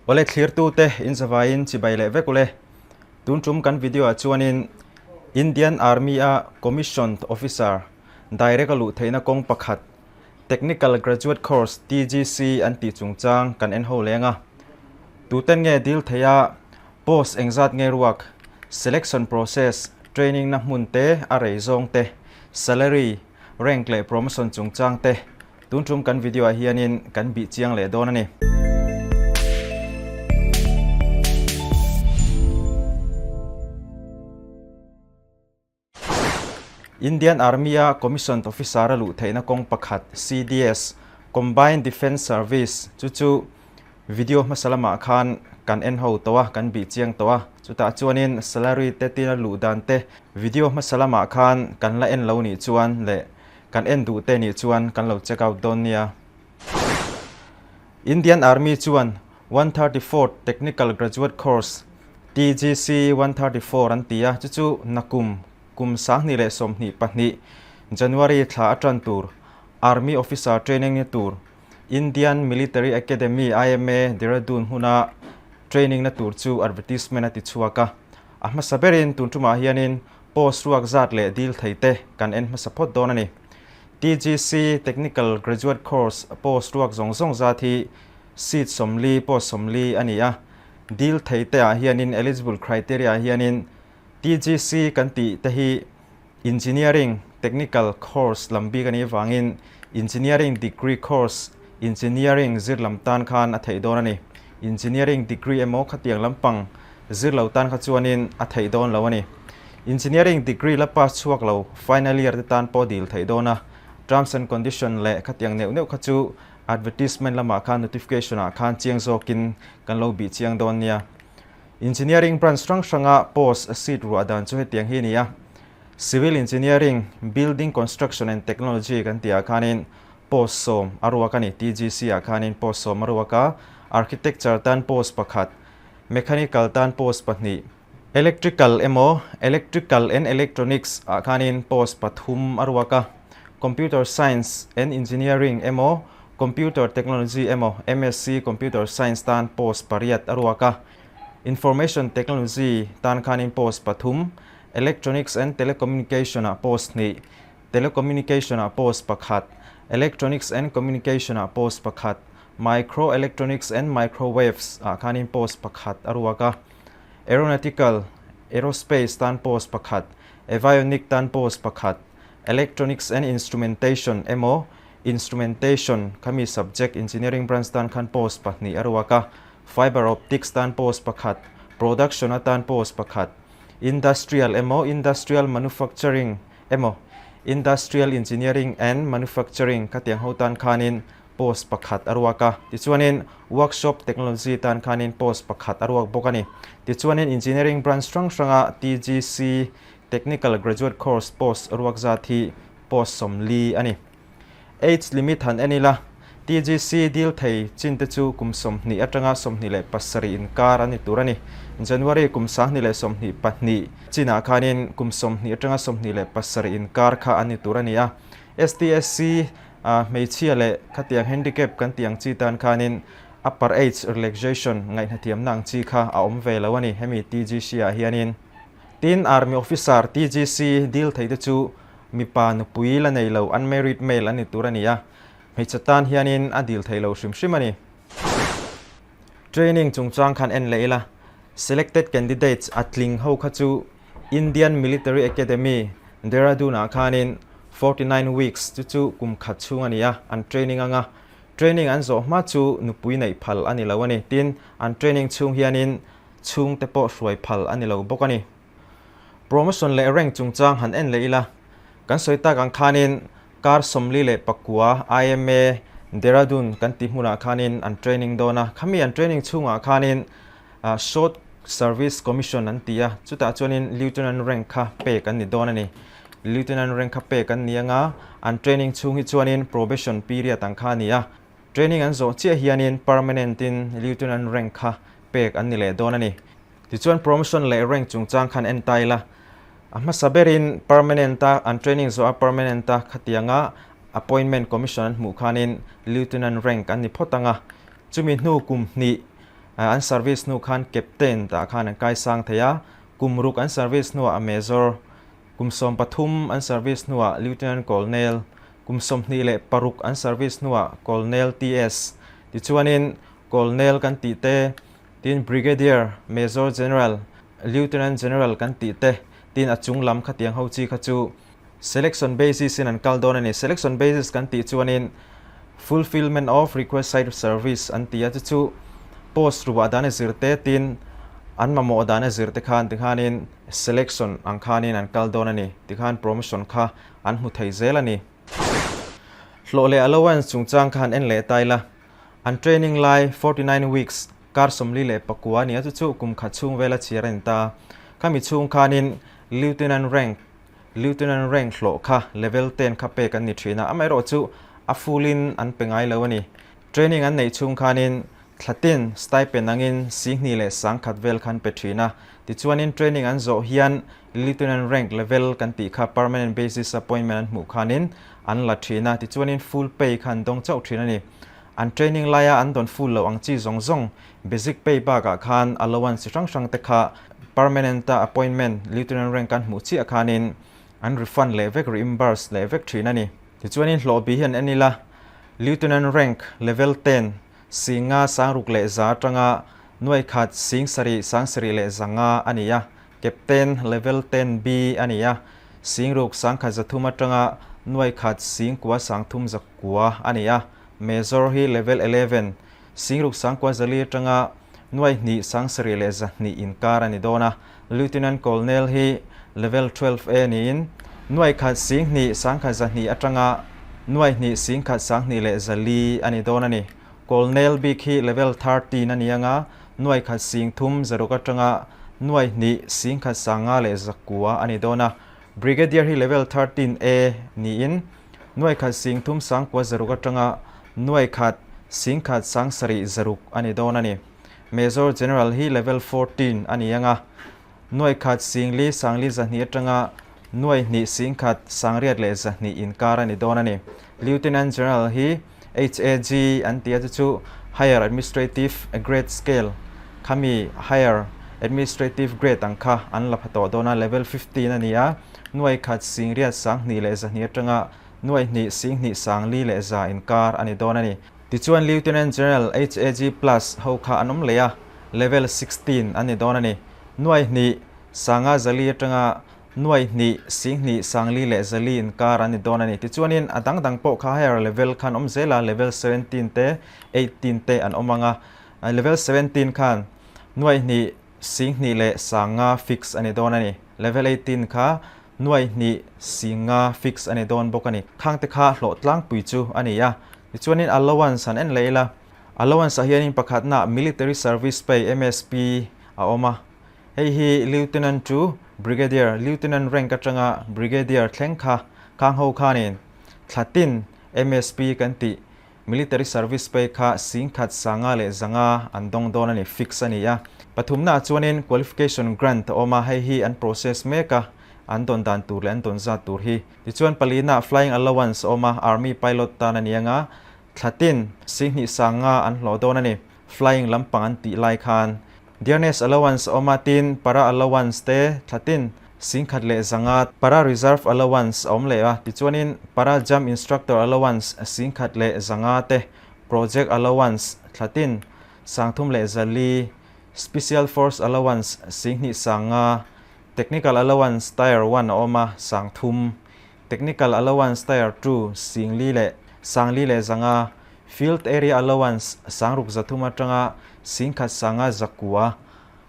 Awle thlirtute in zavaiin chibai leh vek ule. Tun tum kan video ah chuanin Indian Army a Commissioned Officer direct a luh theihna kawng pakhat Technical Graduate Course, TGC, an tih chungchang kan en ho leng a. Tuten nge dil thei a, post engzat nge ruak, selection process, training na hmun te, a rei zawng te, salary, rank leh promotion chungchang te tun tum kan video ah hianin kan bih chiang leh dawn a ni. Indian Army-a Commissioned Officer-a luh theihna kawng pakhat, CDS, Combined Defence Service, chu chu video hmasa lamah khan kan en ho tawh a, kan bih chiang tawh a. Chutah chuanin salary te tina luh dan te video hmasa lamah khan kan la en lo nih chuan leh kan en duh te nih chuan kan lo check out dawn nia. Indian Army chuan 134th Technical Graduate Course, TGC 134 an ti a, chu chu nakum kum 2022 January thla a tan tur Army Officer Training ni tur Indian Military Academy, IMA, Dehradun hmuna training na tur chu advertisement a ti chhuak a. A hmasa berin tun tumah hianin post ruak zat leh dil thei te kan en hmasa phawt dawn a ni. TGC Technical Graduate Course post ruak zawng zawng zat hi Seat 40 pawh 40 a ni a, dil thei te ah hianin eligible criteria ah hianin TGC kan tih te hi Engineering Technical Course lam bik a nih avangin Engineering Degree Course Engineering zir lam tan khan a theih dawn a ni. Engineering Degree emaw khatiang lampang zir lo tan kha chuanin a theih dawn lo a ni. Engineering Degree la pass chhuak lo final year te tan pawh dil theih dawn a, Terms and Condition leh khatiang neuh neuh kha chu Advertisement lamah khan notification ah khan chiang zawkin kan lo bih chiang dawn nia. Engineering branch hrang hranga post seat ruah dan chu hetiang hi a ni a. Civil Engineering, Building Construction and Technology kan tih ah khanin post 10 a ruak a ni. TGC ah khanin post 10 a ruak a. Architecture tan post pakhat, Mechanical tan post pahnih, Electrical emaw Electrical and Electronics ah khanin post pathum a ruak a, Computer Science and Engineering emaw Computer Technology emaw MSc Computer Science tan post pariat a ruak a, Information Technology tan khanin post pathum, Electronics and Telecommunication ah post hnih, Telecommunication ah post pakhat, Electronics and Communication ah post pakhat, Microelectronics and Microwaves ah khanin post pakhat a ruak a. Aeronautical, Aerospace tan post pakhat, Avionic tan post pakhat, Electronics and Instrumentation emaw Instrumentation khami subject Engineering branch tan khan post pahnih a ruak a, Fiber Optics tan post pakhat, Production atan post pakhat, Industrial emaw Industrial Manufacturing emaw Industrial Engineering and Manufacturing khatiang ho tan khanin post pakhat a ruak a, tichuanin Workshop Technology tan khanin post pakhat a ruak bawk a ni. Tichuanin Engineering branch hrang hranga TGC, Technical Graduate Course, post ruak zat hi post 40 a ni. Age limit han en ila, TGC dil thei chin te chu kum 20 atanga 27 inkar a ni tur a ni. January kum 2022 chinah khanin kum 20 atanga 27 inkar kha a ni tur a ni a. STSC Hmeichhia leh khatiang handicap kan tih ang chi tan khanin upper age relaxation ngaihnathiamna ang chi kha a awm ve lo a ni hemi TGC ah hianin. Tin, Army officer TGC dil thei te chu mipa nupui la nei lo unmarried male an ni tur a ni a, hmeichhe tan hianin a dil thei lo hrim hrim a ni. Training chungchang khan en leh ila, selected candidates a tling ho kha chu Indian Military Academy, Dehradun ah khanin 49 weeks chu chu kum khat chhung a ni a, an training anga training an zawh hma chu nupui neih phal a ni lo a ni. Tin, an training chhung hianin chhungte pawh hruai phal a ni lo bawk a ni. Promotion leh rank chungchang han en leh ila, kan sawi tak ang khanin kar 49 IMA Dehradun kan tih hmunah khanin an training dawn a, khami an training chhungah khanin Short Service Commission an ti a, chutah chuanin Lieutenant rank kha pek an ni dawn a ni. Lieutenant rank kha pek an ni anga an training chhung hi chuanin probation period ang kha a ni a, training an zawh chiah hianin permanent in Lieutenant rank kha pek an ni leh dawn a ni. Tichuan promotion leh rank chungchang khan en ta ila, a hmasa berin permanent a an training zawh a permanent a khatianga appointment commission an hmuh khanin Lieutenant rank an ni phawt ang a, chumi hnu kum hnih. An service hnu khan Captain tah khan an kaisang thei a, kum ruk an service hnuah a Major, kum 13 an service hnuah Lieutenant Colonel, kum 26 an service hnuah Colonel TS. Tichuanin Colonel kan tih te, tin Brigadier, Major General, Lieutenant General kan tih te, tin a chung lam khatiang ho chi kha chu Selection basis in an kal dawn a ni. Selection basis kan tih chuanin fulfilment of requisite service an ti a, chu chu post ruah dan a zir te tin an mamawh dan a zir te khan tikhanin selection ang khanin an kal dawn a ni. Tikhan promotion kha an hmu thei zel a ni. Hlawh leh allowance chungchang kha han en leh ta ila, an training lai 49 weeks kar 49 a ni a, chu chu kum khat chhung vela chhiar a ni ta. Khami chhung khanin Lieutenant rank Lieutenant rank hlawh kha level ten kha pek an ni thin a, amaherawhchu a full in an pe ngai lo a ni. Training an neih chhung khanin thlatin stipend angin 2000 leh 1000 vel khan pe thin a, tichuanin training an zawh hian Lieutenant rank level kan tih kha permanent basis appointment an hmuh khanin an la thin a, tichuanin full pay kha an dawng chauh thin a ni. An training laia an dawn full loh ang chi zawng zawng basic pay bakah khan allowance chi hrang hrang te kha permanent a appointment lieutenant rank an hmuh chiah khanin an refund leh vek, reimburse leh vek thin a ni. Tichuanin hlawh bi hian en ila lieutenant rank level 10 singa 6100 atanga 100 7100 a ni a, captain level 10 B a ni a, 6300 atanga 1 9300 a ni a, Major hi level 11, 6904 atanga 2700 inkar a ni dawn a, Lieutenant Colonel hi level 12 A niin 1 2100 atanga 2 1124 a ni dawn a ni. Colonel bik hi level 13 a ni anga 1 3600 atanga 2 1159 a ni dawn a. Brigadier hi level 13 A niin 1 3900 atanga 1 1700 a ni dawn a ni. Major General hi level 14 a ni anga 1 5402 atanga 2 1182 inkar a ni dawn a ni. Lieutenant General hi HAG an ti a, chu chu Higher Administrative Grade Scale khami Higher Administrative Grade ang kha an la pha tawh dawn a, level 15 a ni a, 1 86 2 atanga 2 21 5100 inkar a ni dawn a ni. Tichuan Lieutenant General HAG plus ho kha an awm leh a, level 16 a ni dawn a ni. 2 504 atanga 2 21 54 inkar a ni dawn a ni. Tichuanin a dang dang pawh kha higher level khan awm zel a, level 17 te 18 te an awm anga, level 17 khan 2 21 500 fix a ni dawn a ni. Level 18 kha 2 9 5 fix a ni dawn bawk a ni. Khangte kha hlawh tlangpui chu a ni a. Tichuanin allowance han en leh ila, allowance ah hianin pakhatna military service pay MSP a awm a. Hei hi Lieutenant to Brigadier, Lieutenant rank atanga Brigadier thleng kha khang ho khanin thlatin MSP kan tih military service pay kha 1500 an dawng dawn a ni, fix a ni a. Pathumna ah chuanin qualification grant a awm a, hei hi an process mek a, an dawn dan tur leh an dawn zat tur hi. Tichuan palina flying allowance a awm a, army pilot tan a ni anga thlatin 2500 an hlawh dawn a ni, flying lampang an tih lai khan. Dearness allowance a awm a, tin para allowance te thlatin 1100, para reserve allowance a awm leh a, tichuanin para jump instructor allowance 1100 te, project allowance thlatin 3400, special force allowance 2500, technical allowance tier 1 a awm a, 3000, technical allowance tier 2 4100, field area allowance 6300 atanga 1900,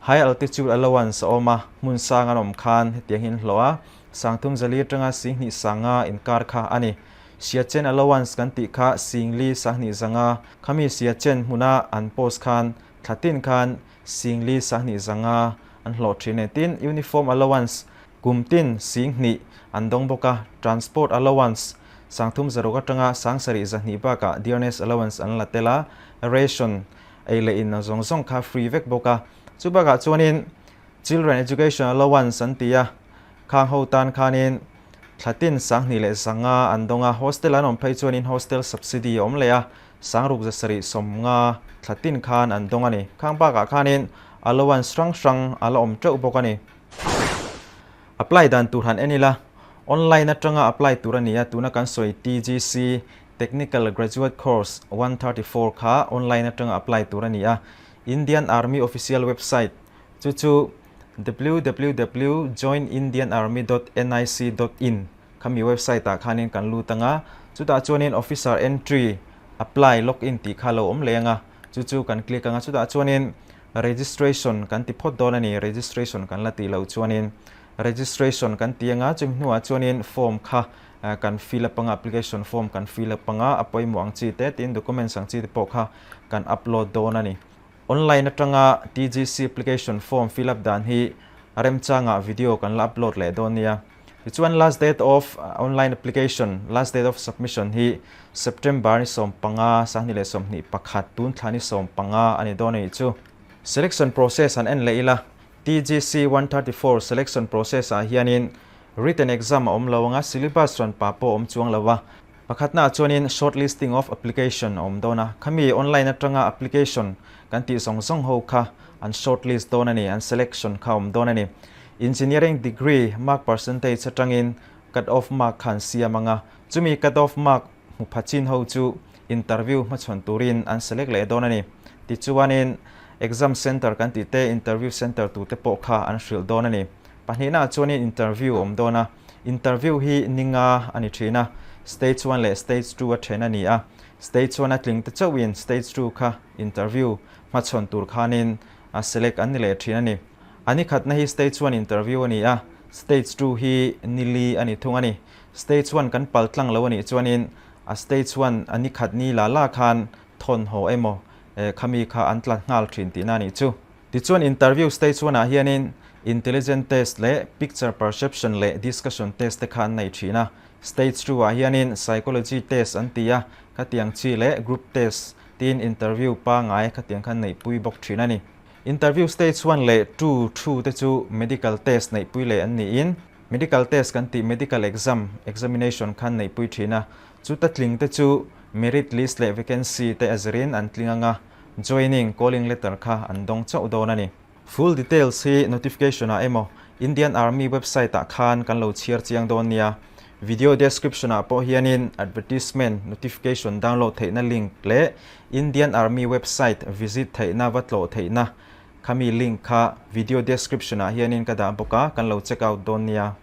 high altitude allowance a awm a, hmun sang an awm khan hetiang hi an hlawh a, 3400 atanga 2500 inkar kha a ni. Siachen allowance kan tih kha 4200, khami Siachen hmuna an post khan thlatin khan 4200 an hlawh thin e. Tin uniform allowance kumtin 2000 an dawng bawk a, transport allowance 3600 atanga 7200 bakah dearness allowance an la tel a, ration ei leh in zawng zawng kha free vek bawk a. Chu bakah chuanin children education allowance an ti a, khang ho tan khanin thlatin 2100 an dawng a, hostel an awm phei chuanin hostel subsidy a awm leh a. 6750 thla tin khan an dawng a ni. Khang bakah khanin allowance hrang hrang a la awm teuh bawk a ni. Apply dan tur han en ila, online atanga apply tur a ni a, tuna kan sawi TGC, Technical Graduate Course, 134 kha online atanga apply tur a ni a, Indian Army official website chu chu www joinindianarmy dot nic dot in khami website ah khanin kan lut anga, chutah chuanin officer entry apply login tih kha lo awm leh anga, chu chu kan click anga, chutah chuanin Registration kan ti phawt dawn a ni, registration kan la tih loh chuanin registration kan ti anga chumi hnuah chuanin form kha kan fill up anga application form kan fill up anga a pawimawh ang chi te tin documents ang chi te pawh kha kan upload dawn a ni. Online atanga TGC application form fill up dan hi a remchangah video kan la upload leh dawn nia. Tichuan last date of online application, last date of submission hi September ni 15, 2021 tun thla ni 15 a ni dawn a nih chu. Selection process an en leh ila, TGC 134 selection process ah hianin written exam a awm lo anga syllabus rawn pa pawh a awm chuang lo a. Pakhatnaah chuanin short listing of application a awm dawn a, khami online atanga application kan tih zawng zawng ho kha an short list dawn a ni, an selection kha a awm dawn a ni. Engineering degree mark percentage atangin cut off mark kha an siam ang a, chumi cut off mark hmu pha chin ho chu interview hmachhawn turin an select leh dawn a ni. Tichuanin exam centre kan tih te, interview centre tute pawh kha an hrilh dawn a ni. Pahnihnaah chuanin interview a awm dawn a, interview hi ninga a ni thin a, stage one leh stage two a then a ni a, stage one a tling te chauhin stage two kha interview hmachhawn tur khanin a select an ni leh thin a ni. A ni khatna hi stage one interview a ni a, stage two hi ni li a ni thung a ni. Stage one kan pal tlang lo a nih chuanin a stage one a ni khat ni la la khan thawn haw emaw khami kha an tla nghal thin tihna a nih chu. Tichuan interview stage one ah hianin intelligent test leh picture perception leh discussion test te kha an nei thin a. Stage two ah hianin psychology test an ti a, khatiang chi leh group test tiin interview pangai khatiang khan neihpui bawk thin a ni. Interview stage one leh two thu te chu medical test neihpui leh an niin medical test kan tih medical exam, examination, khan neihpui thin a, chuta tling te chu merit list leh vacancy te a zirin an tling anga joining calling letter kha an dawng chauh dawn a ni. Full details hi notification ah emaw Indian Army website ah khan kan lo chhiar chiang dawn nia. Video description ah pawh hianin advertisement notification download theihna link leh Indian Army website visit theihna va tlawh theihna khami link kha video description ah hianin ka dah bawk a, kan lo check out dawn nia.